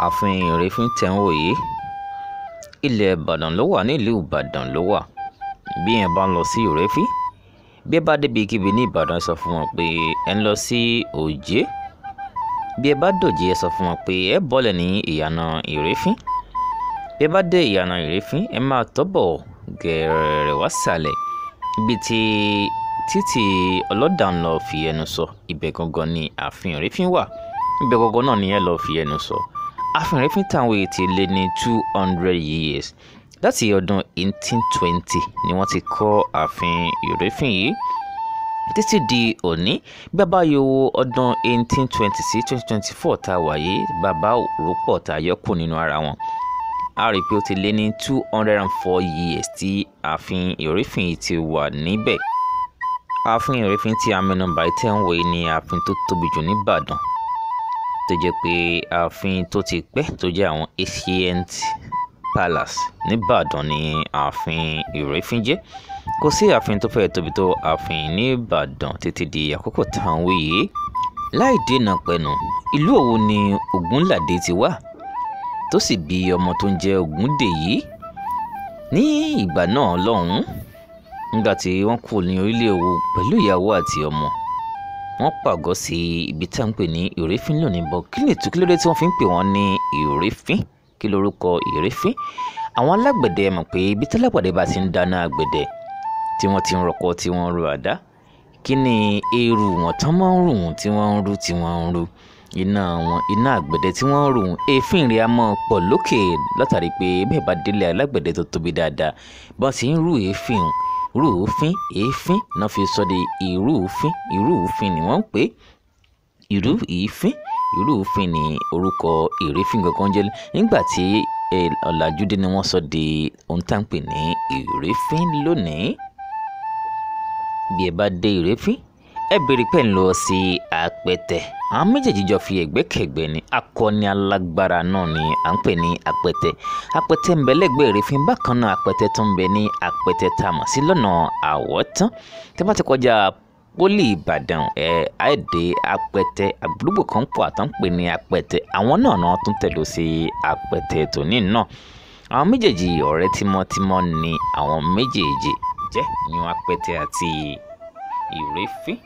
Ààfin Ìrèfín tẹ̀ ń wò yìí, ilẹ̀ Ìbàdàn ló wà, nílùú Ìbàdàn ló wà. Bí èèyàn bá ń lọ sí Ìrèfín, bí ẹ bá débi kíbi ní Ìbàdàn, ẹ sọ fún wọn pé ẹ ń lọ sí Òjé. Bí ẹ bá dòjé, ẹ sọ fún wọn pé ẹ bọ́lẹ̀ ní ìyànà Ìrèfín. Bí ẹ bá dé ìyànà Ìrèfín, ẹ máa tọ́bọ̀ gẹ̀rẹ̀rẹ̀ wá sàlẹ̀ ibi tí títì ọlọ́dà ń lọ fi ẹnu sọ. Ibẹ̀ gangan ni ààfin Ìrèfín wà. Ibẹ̀ gangan náà ni ẹ lọ fi ẹnu sọ. Ààfin Ìrèfín táwọn èyí ti lé ní 200 years. Láti ọdún 1820 ni wọ́n ti kọ́ ààfin Ìrèfín yìí títí di òní. Bí a bá yọ ọdún 1820 sí 2024 tá a wà yìí, bàbá rúpọ̀ tá a yọ kù nínú ara wọn, a rí i pé ó ti lé ní 204 years tí ààfin Ìrèfín yìí ti wà níbẹ̀. Ààfin Ìrèfín tí a mẹ́nubà tẹ́ ń wò yìí ní ààfin tó tóbi jù nìbàdàn, tó jẹ́ pé ààfin tó ti pẹ́, tó jẹ́ àwọn ancient palace nìbàdàn ní ààfin Ìrèfín jẹ́. Kò sí ààfin tó fẹ́ẹ̀ tóbi tó ààfin nìbàdàn títí di àkókò tá à ń wí yìí. Láì dènà pẹ̀nù, ìlú Òwu ni Ògúnládé ti wá, tó sì bí ọmọ tó ń jẹ́ Ògúndèyí. Ní ìgbà náà lọ́hùn-ún, nígbà tí wọ́n kú ní orílẹ̀ Òwu pẹ̀lú ìyàwó àti ọmọ, wọ́n pàgọ́ sí ibi tá à ń pè ní Ìrèfín lónìí. Bọ̀ kí ni ìtú, kí ló dé tí wọ́n fi ń pè wọ́n ní Ìrèfín? Kí lorúkọ Ìrèfín? Àwọn alágbẹ̀dẹ mọ̀ pé ibi tí alágbẹ̀dẹ bá ti ń dáná àgbẹ̀dẹ, tí wọ́n ti ń rọkọ, tí wọ́n ń ro àdá, kí ni eérú wọn tán máa ń rù wọ́n, tí wọ́n ń rú, tí wọ́n ń rú iná wọn, iná àgbẹ̀dẹ tí wọ́n ń rù wọ́n, èéfín rẹ̀ á máa pọ̀ lókè, látàrí pé bẹ́ẹ̀ bá délé alágbẹ̀dẹ tó tóbi dáadáa, bọ́n ti ń rú èéfín, rú òfin, èéfín náà fi sọ di ìrúfín. Ìrúfín ni wọ́n ń pè é, ìrú ìfín, ìrúfín ni orúkọ Ìrèfín gangan jẹ́. Nígbà tí ọ̀làjú dé ni wọ́n sọ di ohun tá à ń pè ní Ìrèfín lónìí. Bí ẹ bá dé Ìrèfín, ẹ béèrè pé ń lọ sí Apẹtẹ. Àwọn méjèèjì jọ fi ẹ̀gbẹ́kẹ̀gbẹ́ ni. Akọni alágbára náà ni à ń pè ní Apẹtẹ. Apẹtẹ ń bẹ lẹ́gbẹ̀ẹ́ Ìrèfín. Bákan náà, Apẹtẹ tó ń bẹ ní Apẹtẹ tá a mọ̀ sí lọ́nà Àwọ̀tán. Tẹ́ bá ti kọjá Pólì Ìbàdàn, ẹ àìdè Apẹtẹ, àdúgbò kan pọ̀ àtàn pè ní Apẹtẹ. Àwọn náà náà tún tẹ̀lé sí Apẹtẹ tòní náà. Àwọn méjèèjì, ọ̀rẹ́ tímọ́tímọ́ ni àwọn méjèèjì jẹ́, ìyún Apẹtẹ àti Ìrèfín.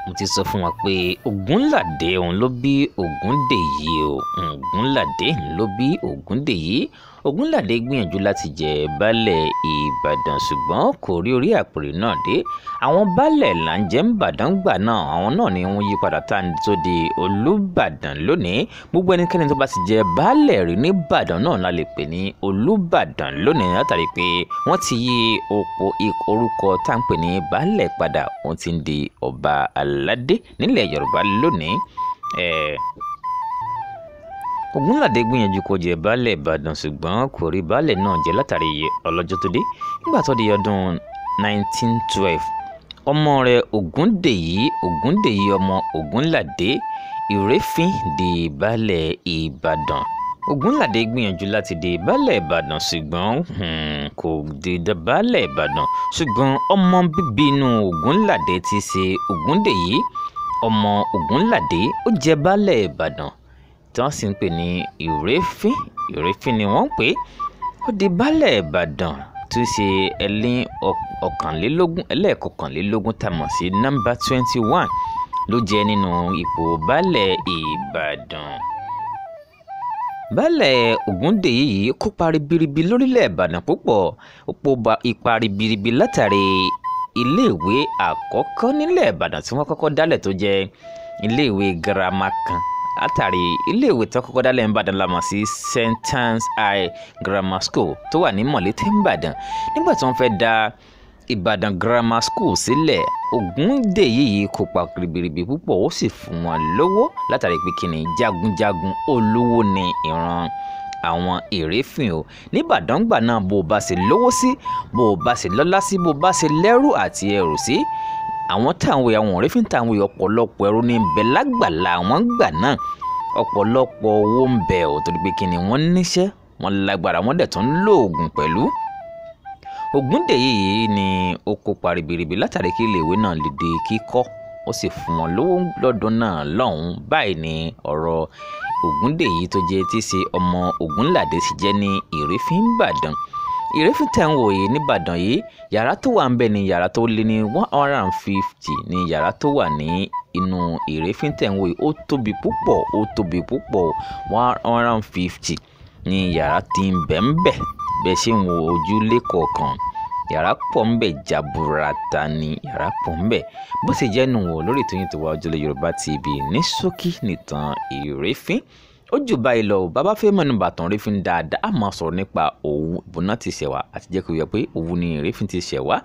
Mo ti sọ fún wa pé Ògúnládé òun ló bí Ògúndèyí o. Ògúnládé ló bí Ògúndèyí. Ògúnládé gbìyànjú láti jẹ baálẹ̀ Ìbàdàn, ṣùgbọ́n kò rí orí àpèrè náà dé. Àwọn baálẹ̀ là ń jẹ́ ńbàdàn gbà náà, àwọn náà ni wọ́n yí padà tá tó di Olúbàdàn lónìí. Gbogbo ẹnikẹ́ni tó bá sì jẹ baálẹ̀ rí nìbàdàn náà la lè pè ní Olúbàdàn lónìí, látàrí pé wọ́n ti yí orúkọ tá à ń pè ní baálẹ̀ padà, wọ́n ti ń di ọba aládé nílẹ̀ Yorùbá lónìí. Ògúnládé gbìyànjú kó jẹ baálẹ̀ Ìbàdàn, ṣùgbọ́n kò rí baálẹ̀ náà jẹ látàrí ọlọ́jọ́ tó dé. Nígbà tó di ọdún 1912, ọmọ rẹ̀ Ògúndèyí, Ògúndèyí ọmọ Ògúnládé Ìrèfín di baálẹ̀ Ìbàdàn. Ògúnládé gbìyànjú láti di baálẹ̀ Ìbàdàn, ṣùgbọ́n kò di baálẹ̀ Ìbàdàn. Ṣùgbọ́n ọmọ bíbí inú Ògúnládé ti ṣe Ògúndèyí ọmọ Ògúnládé, ó jẹ baálẹ̀ Ìbàdàn tí wọ́n sì ń pè ní Ìrèfín. Ìrèfín ni wọ́n ń pè é. Ó di baálẹ̀ Ìbàdàn tó ṣe ẹlẹ́n ọ̀kànlélógún, ẹlẹ́ẹ̀kọkànlélógún tá a mọ̀ sí nọ́mbà 21 ló jẹ́ nínú ipò baálẹ̀ Ìbàdàn. Baálẹ̀ Ògúndèyí yìí kópa ribiribi lórílẹ̀ Ìbàdàn púpọ̀. Ó kópa ipa ribiribi látàrí iléèwé àkọ́kọ́ nílẹ̀ Ìbàdàn tí wọ́n kọ́kọ́ dálẹ̀, tó jẹ́ iléèwé girama kan. Látàrí iléèwé tó kọ́kọ́ dálẹ̀ ńbàdàn la mọ̀ sí St Anne's High Grammar School tó wà ní Mọ̀lété ńbàdàn. Nígbà tí wọ́n fẹ́ dá Ìbàdàn Grammar School sílẹ̀, Ògúndèyí yìí kópa ribiribi púpọ̀, ó sì fún wọn lówó, látàrí pé kíni, jagunjagun olówó ni ìran àwọn Ìrèfín o nìbàdàn gbà náà. Bó o bá ṣe lówó sí, bó o bá ṣe lọ́lá sí, bó o bá ṣe lẹ́rù àti ẹrù sí, àwọn táwọn àwọn Ìrèfín táwọn ọ̀pọ̀lọpọ̀ ẹrú ní bẹ lágbàlá àwọn gbà náà, ọ̀pọ̀lọpọ̀ owó ń bẹ ò, torí pé kíni, wọ́n níṣẹ́, wọ́n lágbára, wọ́n dẹ̀ tún lóògùn pẹ̀lú. Ògúndèyí yìí ni ó kópa ribiribi látàrí kí iléèwé náà lè di kíkọ́. Ó sì fún wọn lówó lọ́dún náà lọ́hùn-ún. Báyìí ni ọ̀rọ̀ Ògúndèyí tó jẹ́ tí í ṣe ọmọ Ògúnládé sì jẹ́ ní Ìrẹ́fín Ìbàdàn. Ìrẹ́fín tẹ̀ ń wò yìí nìbàdàn yìí, yàrá tó wà ń bẹ̀ ni yàrá tó lé ní 150 ní yàrá tó wà ní inú Ìrẹ́fín tẹ̀ ń wò yìí. Ó tóbi púpọ̀, ó tóbi púpọ̀. 150 ní yàrá tí ń bẹ̀ ń bẹ̀. Bẹ́ẹ̀ ṣe ń wo ojúlé kọ̀ọ̀kan, yàrá pọ̀ ń bẹ̀ jaburata ni yàrá pọ̀ ń bẹ̀. Bó ṣe jẹ́ nù wò lórí ètò yín tó wà Ojúlé Yorùbá TV ní ṣókí nìtàn Ìrẹ́fín. Ó jù báyìí lọ. Bàbá fẹ́ mẹ́nu bàtàn Ìrẹ́fín dáadáa, a máa sọ̀rọ̀ nípa Òwu ìbùnà ti ṣẹ̀ wá àti jẹ́ kó yẹ pé Òwu ni Ìrẹ́fín ti ṣẹ̀ wá.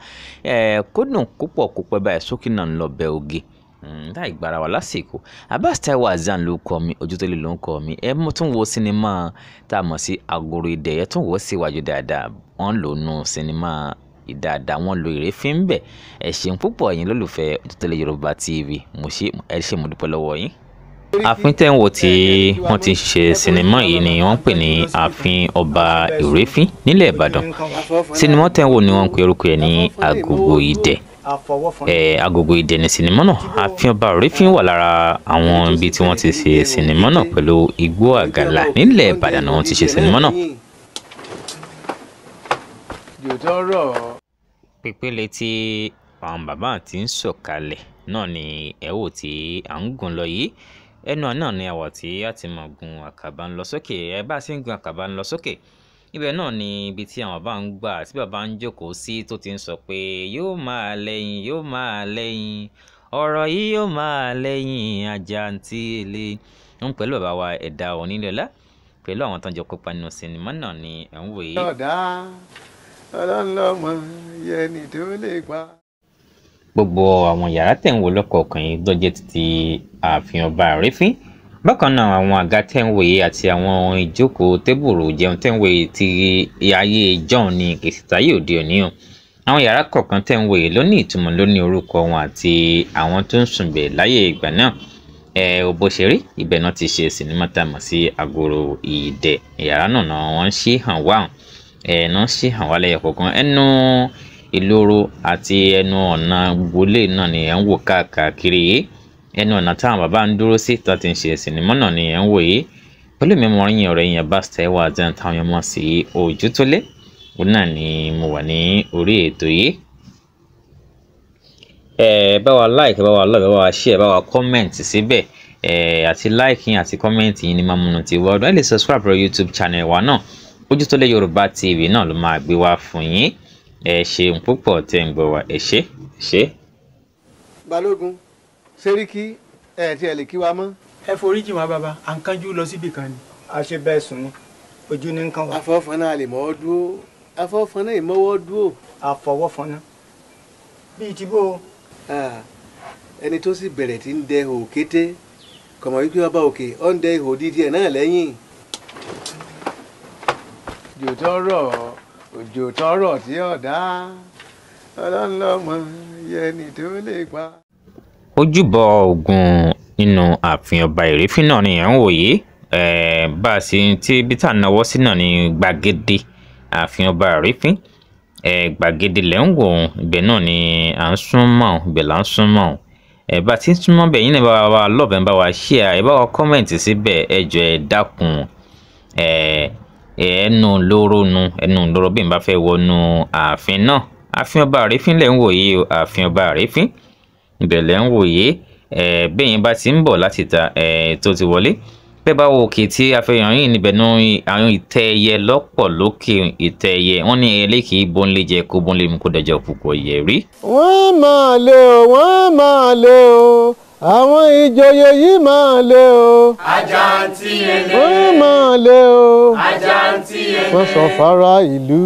Kó dùn púpọ̀ kó pẹ́ báyìí, ṣókí náà ń lọ bẹ oge láì gbára wa lásìkò. Abbas Taiwo Hassan ló kọ mi, Ojútólé ló ń kọ mi. Ẹ mú tún wo sinimá tá a mọ̀ sí Agoro Idẹ, ẹ tún wò ó síwájú dáadáa. Wọ́n lò nù sinimá dáadáa, wọ́n lo Ìrẹ́fín ń bẹ̀. Ẹ ṣeun púpọ̀ ẹ̀yin lólùfẹ́ Ojútólé Yorùbá TV. Mo ṣe, ẹ ṣe, mo dúpẹ́ lọ́wọ́ yín. Ààfin tẹ́ ń wò tí wọ́n ti ń ṣe sinimá yìí ni wọ́n ń pè ní Ààfin Ọba Ìrẹ́fín nílẹ̀ Ìbàdàn. Sinimá tẹ́ ń wò ni wọ́n ń pe orúkọ ẹ̀ ní Agogo Idẹ. Agogo Idẹ ní sinimá náà. Ààfin Ọba Ìrẹ́fín wà lára àwọn ibi tí wọ́n ti ṣe sinimá náà pẹ̀lú Igbó Àgàlà nílẹ̀ Ìbàdàn ni wọ́n ti ṣe sinimá náà. Pípele tí àwọn bàbá ti ń sọ̀kalẹ̀ náà ni ẹ wò tí à ń gùn lọ yìí. Ẹnu náà ni àwọ̀ tí a ti mọ̀ gun àkàbà ń lọ sókè. Ẹ bá ṣe ń gun àkàbà ń lọ sókè, ibẹ̀ náà ni ibi tí àwọn bàbá ń gbà tí bàbá ń jókòó sí tó ti ń sọ pé yóò máa lẹ́yìn, yóò máa lẹ́yìn, ọ̀rọ̀ yìí yóò máa lẹ́yìn àjàǹtí ilé ń pẹ̀lú bàbá wa Ẹ̀dá Onílẹ̀ọlá pẹ̀lú àwọn tó ń jọ kópa nínú sinimá náà ni ẹ̀ ń wò yìí. Ọ̀dà ọlọ́nlọ́mọ yẹni tó lè pa. Gbogbo àwọn yàrá tẹ̀ ń wò lọ́kọ̀ọ̀kan yìí ló jẹ́ títí Ààfin Ọba Ìrẹ́fín. Bákan náà àwọn àga tẹ̀ ń wò yìí àti àwọn ìjókòó tébùrù jẹun tẹ̀ ń wò yìí ti ayé john ní kìsìtà yìí òde òní o. Àwọn yàrá kọ̀ọ̀kan tẹ̀ ń wò yìí ló ní ìtumọ̀, ló ní orúkọ wọn àti àwọn tó ń sùn bẹ̀ láyé ìgbà náà. Ẹ ò bó ṣe rí, ibẹ̀ náà ti ṣe sinimá tá a mọ̀ sí Agoro Idẹ. Yàrá náà náà wọ́n ń ṣí hàn wá, ẹ náà ṣí hàn wá lẹ́yọ kọ̀ọ̀kan. Ẹnu ìloro àti ẹnu ọ̀nà gbolé náà ni ẹ̀ ń wò káàkiri yìí. Ẹnu ọ̀nà táwọn bàbá ń dúró sí tó ti ń ṣe sinimá náà ni ẹ̀ ń wò yìí. Pẹ̀lú mi mọ̀ yín ọ̀rẹ́ yín Abbas Taiwo Hassan táwọn yẹn mọ̀ sí Ojútólé, òun náà ni mo wà ní orí ètò yìí. Ẹ bá wa like, ẹ bá wa love, ẹ bá wa share, ẹ bá wa comment síbẹ̀. Ẹ àti like yín àti comment yín ni máa múnú ti wá ọdún. Ẹ lè subscribe lórí YouTube channel wa náà, Ojútólé Yorùbá TV náà ló máa gbé wá fún yín. Ẹ ṣeun púpọ̀ tẹ́ ń gbọ́ wa, ẹ ṣé, ẹ ṣé. Balógun Sẹ́ríkì, ẹ tí ẹ lè kí wa mọ́. Ẹ foríjì wá bàbá, à ń kánjú lọ síbì kan ni. A ṣe bẹ́ẹ̀ sùn ni, ojú ní nǹkan wa. Afọ́fọ́nà lè mọ́ dúró, afọ́fọ́nà ìmọ́wọ́ dúró. Àfọwọ́fọ́nà bíi ti bó. Ẹni tó sì bẹ̀rẹ̀ tí ń dẹ ihò kété kọ̀mọ̀ wípé ọba òkè ọ̀ ń dẹ ihò dídí ẹ̀ náà lẹ́yìn. Òjò tọrọ, òjò tọrọ tí ọ̀dá, ọlọ́nlọ́mọ yẹni tó lè pa. Ojúbọ Ògún nínú Ààfin Ọba Ìrẹ́fín náà ni ẹ̀ ń wò yìí. Bá a ṣe tí bí tá à ń náwó sí náà ní gbàgede Ààfin Ọba Ìrẹ́fín. Gbàgede lẹ́ ń wò ó, ibẹ̀ náà ni à ń sún mọ́, ibẹ̀ là ń sún mọ́. Bá a ti ń súnmọ́ bẹ̀ yín náà, bá wa love, ẹ̀ bá wa share, ẹ bá wa comment síbẹ̀. Ẹ jọ̀ọ́, ẹ dákun. Ẹnu lóró nu, ẹnu lóró bí n bá fẹ́ wọnú ààfin náà. Ààfin Ọba Ìrẹ́fín lẹ́ ń wò yìí o, Ààfin Ọba Ìrẹ́fín ibẹ̀ lẹ́ ń wò yìí. Bẹ́ẹ̀ yẹn bá ti ń bọ̀ láti ta tó ti wọlé, bẹ́ẹ̀ bá wo òkè tí a fẹ́ yàn yín níbẹ̀ náà, àwọn ìtẹ́ ẹyẹ lọ́pọ̀ lókè ìtẹ́ ẹyẹ. Wọ́n ní ẹyẹ kì í bónlé jẹ kó bónlé mu kó dẹjọ́ púpọ̀ yẹ rí. Wọ́n máa lé o, wọ́n máa lé o, àwọn ìjòyè yìí máa lé o. Àjàǹtí ele. Wọ́n máa lé o. Àjàǹtí ele. Wọ́n sọ fara ìlú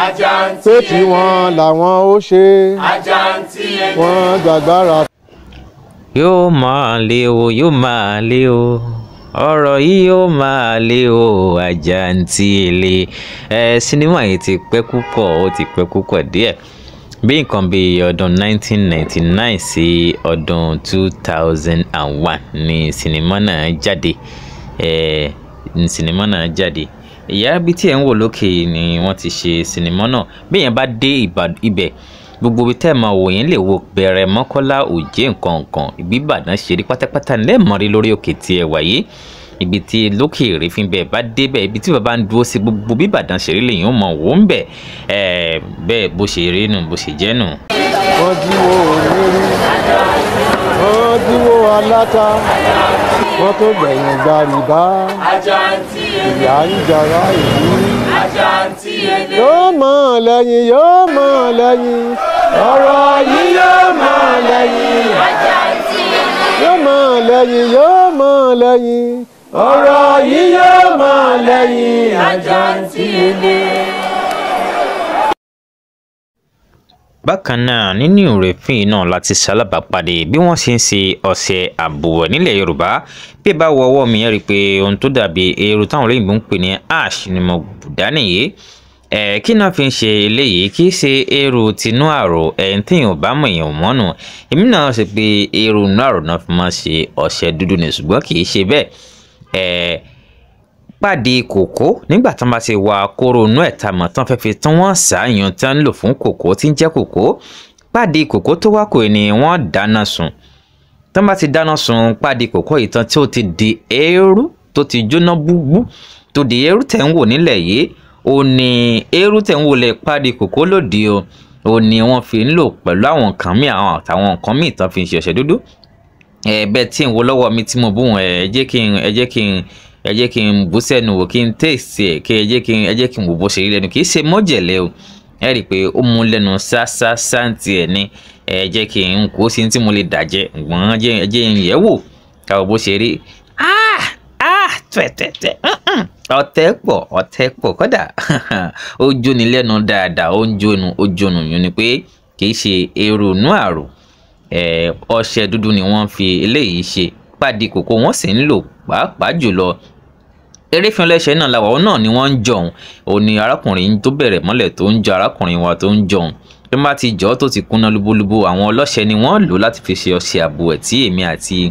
Àjàǹtí pé ele. tiwọn làwọn ó ṣe. Àjàǹtí ele. Wọ́n gbàgbára. Yóò máa lé o, yóò máa lé o, ọ̀rọ̀ yìí yóò máa lé o, àjàǹtí ele. Sinimá yìí ti pẹ́ púpọ̀, ó ti pẹ́ púpọ̀ díẹ̀, bí nǹkan bíi ọdún 1999 sí ọdún 2001 ni sinimá náà jáde. Ní sinimá náà jáde, ìyá ibi tí ẹ̀ ń wò lókè ni wọ́n ti ṣe sinimá náà. Bí èèyàn bá dé ibẹ̀ Gbogbo ibi tẹ́ ẹ máa wò yín lè wo Bẹ̀rẹ̀, Mọ́kọ́lá, Òjé, nǹkan nǹkan ibi Ìbàdàn ṣe rí pátápátá lẹ́ẹ̀mọ́rí lórí òkè tí ẹ wà yìí. Ibi tí lókè Ìrèfín bẹ́ẹ̀ bá débẹ̀, ibi tí bàbá ń dúró sí, gbogbo bí Ìbàdàn ṣe rí lèyìn ó mọ̀ wò ń bẹ̀. Bẹ́ẹ̀ bó ṣe rí nù, bó ṣe jẹ́ nù. Wọ́n jíwó onírí, wọ́n jíwó aláta, wọ́n tó gbẹ̀yìn gba rìbá, ìyá ń jara ìlú. Yóò mọ̀ lẹ́yìn, yóò mọ̀ lẹ́yìn, ọ̀rọ̀ yìí yóò mọ̀ lẹ́yìn, yóò mọ̀ lẹ́yìn, yóò mọ̀ lẹ́yìn, ọ̀rọ̀ yìí yóò mọ̀ lẹ́yìn. Àjàǹtí ele. Bákan náà nínú Ìrèfín náà láti ṣalábàápàdé bí wọ́n ṣe ń ṣe ọṣẹ àbùwẹ̀ nílẹ̀ Yorùbá. Bí ẹ bá wo ọwọ́ mi, ẹ rí i pé ohun tó dàbí eérú táwọn olóyìnbó ń pè ní ash ni mo bù dání yìí. Kí náà fi ń ṣe eléyìí? Kì í ṣe eérú tinú àrò. Ẹ̀ ń téèyàn bá mọ̀, èèyàn mọ́nù. Èmi náà ṣe pé eérú inú àrò náà fi máa ṣe ọṣẹ dúdú ni, ṣùgbọ́n kì í ṣe bẹ́ẹ̀. Pàdé kòkó, nígbà tí wọ́n bá ti wa kóró inú ẹ̀ tá mọ̀ tán fẹ́ fi tán, wọ́n ṣàyàn tán ń lò fún kòkó tí ń jẹ́ kòkó. Pàdé kòkó tó wá kò ní wọ́n dáná sun. Tán bá ti dáná sun pàdé kòkó yìí tán, tí ó ti di eérú, tó ti jóná búbú, tó di eérú tẹ̀ ń wò nílẹ̀ yìí, ó ní eérú tẹ̀ ń wò lẹ̀ pàdé kòkó lòdì o. Ó ní wọ́n fi ń lò pẹ̀lú àwọn nǹkan míì, àwọn àtàwọn nǹkan míì tán fi ń ṣe ọṣẹ dúdú. Ẹ bẹ́ẹ̀ tí ń wo lọ́wọ́ mi tí mo bú wọn, ẹ jẹ́ kí n ẹ jẹ́ kí n ẹ jẹ́ kí n bú sẹ́nu wò, kí n tèsì ẹ̀, kí ẹ jẹ́ kí n wò bó ṣe rí lẹ́nu. Kì í ṣe mọ́jẹ̀lẹ́ o. Ẹ rí i pé ó mú lẹ́nu ṣáṣáṣá ń tiẹ̀ ní. Ẹ jẹ́ kí n kó sí tí mo lè dàjẹ́ gbọ́n. Ẹ jẹ́ n yẹ̀ wò káwọ́ bó ṣe rí. Ah ah, tẹ̀tẹ̀tẹ̀, ọ̀tẹ̀ pọ̀, ọ̀tẹ̀ pọ̀, kódà ó jóni lẹ́nu dáadáa, ó ń jónu, ó jónu yún ni pé kì í ṣe èrò inú àrò. Ọṣẹ dúdú ni wọ́n fi eléyìí ṣe. Pàdé kòkó wọ́n sì ń lò, pàápàá jùlọ Eréfín ọlẹ́ṣẹ̀ náà làwọn òun náà ni wọ́n ń jọun. Òun ni arákùnrin tó bẹ̀rẹ̀ mọ́lẹ̀ tó ń jọ, arákùnrin wa tó ń jọun, tó bá ti jọ́ tó ti kúnná lúbúlúbú, àwọn ọlọ́ṣẹ ni wọ́n lò láti fi ṣe ọṣẹ àbùwẹ̀ tí èmi àti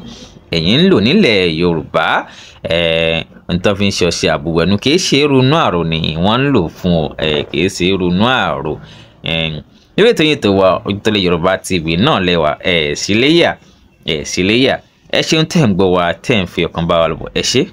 ẹ̀yin ń lò nílẹ̀ Yorùbá. N tó fi ń ṣe ọṣẹ àbùwẹ̀ nu, kì í ṣe irú àrò ni wọ́n ń lò fún ọ, kì í ṣe irú àrò. Lórí ètò yìí tó wà, Ojútólé Yorùbá TV náà lẹ́wà ẹ̀ síléyà, ẹ̀ síléyà. Ẹ ṣeun tẹ̀ ń gbọ́ wa, tẹ̀ ń fi ọkàn bá wa lọ bọ̀. Ẹ ṣé.